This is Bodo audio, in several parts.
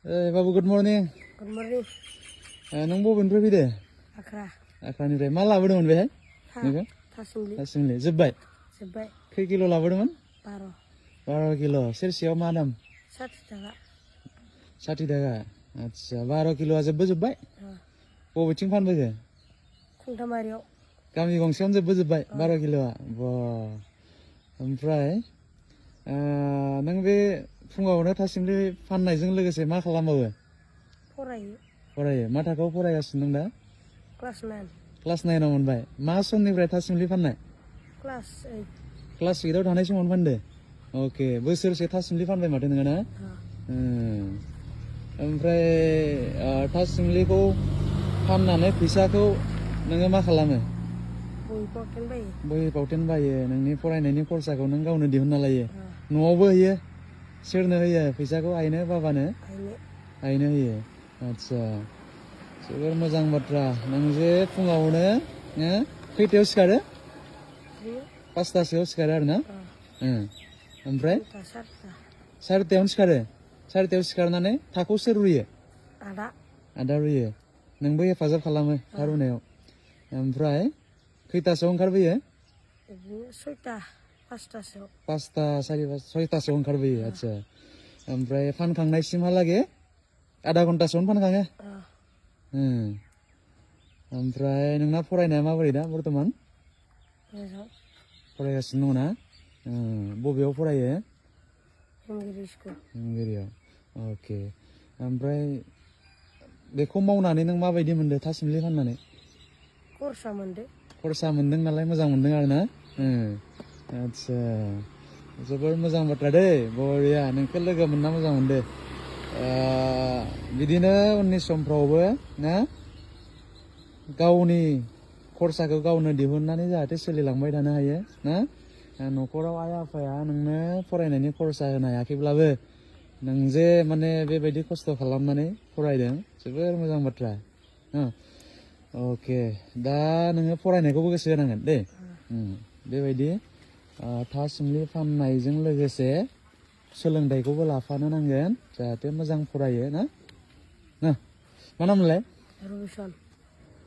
Babu, good morning. Good morning. Nang bobeniफ्राय फैदो? Akra. आख्रानिफ्राय मा लाबोदोंमोन बेहाय? नोङो? Tasumli. थासुमलि जोब्बाय? Sebai. खै किल' लाबोदोंमोन? 12. 12 किल'। सेरसेयाव मा दाम? 60 taga. 60 थाखा। आच्छा 12 किल'आ जोब्बाय? बबेथिं फानबोखो? Kuntamariaw. गामि गंसेयावनो जोब्बाय 12 किल'आ? बा। ओमफ्राय नों बे फुङावनो थासुमलि फाननायजों लोगोसे मा खालामबावो? Farayo. फरायो। मा थाखोआव फरायगासिनो दं दा? Class 9. क्लास 9 आव मोनबाय। मा समनिफ्राय थासुमलि फाननाय? Class 8. क्लास 8 आव थानाय समावनो फानदो? अके, बोसोरसे थासुमलि फानबाय माथो नोङो ना? ओमफ्राय थासुमलिखौ फाननानै फैसाखौ नोङो मा खालामो? Boy poken bay. बहि फावथेन बायो, नोंनि फरायनायनि खरसाखौ नों गावनो दिहुनना लायो। न'आवबो होयो? सोरनो होयो फैसाखौ? आइनो, बाबानो? Aine. आइनो होयो। आच्छा, जोबोर मोजां बाथ्रा। नों जे फुङावनो खैथायाव सिखारो? 5टासोआव सिखारो आरो ना? ओमफ्राय? 4टायावनो सिखारो? 4टायाव सिखारनानै थाखौ सोर रुयो? Ada. आदा रुयो। नोंबो हेफाजाब खालामो था रुनायाव। ओमफ्राय खैथासोआव ओंखारबोयो? 6टा, 5टासोआव। 5टा, 6टासोआव ओंखारबोयो। आच्छा, ओमफ्राय फानखांनायसिमहालागे आधा घन्टासोआवनो फानखाङो? ओमफ्राय नोंना फरायनाया माबोरै दा बर्थमान? मोजां। फरायगासिनो दङ ना? बबेयाव फरायो? हिमगिरि स्कुल। हिमगिरियाव। अके, ओमफ्राय बेखौ मावनानै नों माबायदि मोनदों थासुमलि फाननानै? खरसा मोनदो। खरसा मोनदों नालाय मोजां मोनदों आरो ना? आच्छा, जोबोर मोजां बाथ्रा दै, बरिया। नोंखौ लोगो मोनना मोजां मोनदो। बिदिनो उननि समफ्रावबो ना गावनि खरसाखौ गावनो दिहुननानै जाहाथे सोलिलांबाय थानो हायो ना? न'खराव आइ आफाया नोंनो फरायनायनि खरसा होनो हायाखैब्लाबो नों जे माने बेबायदि खस्थ' खालामनानै फरायदों, जोबोर मोजां बाथ्रा। अके, दा नोङो फरायनायखौबो गोसो होनांगोन दे। बेबायदि थासुमलि फाननायजों लोगोसे सोलोंथाइखौबो लाफानो नांगोन, जाहाथे मोजां फरायो ना? मा नाम मोनलाय? रबिसन।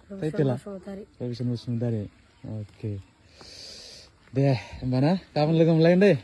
टाइटेला? बसुमतारी। रबिसन बसुमतारी। अके, दे होमबा ना, गाबोन लोगो मोनलायगोन दे।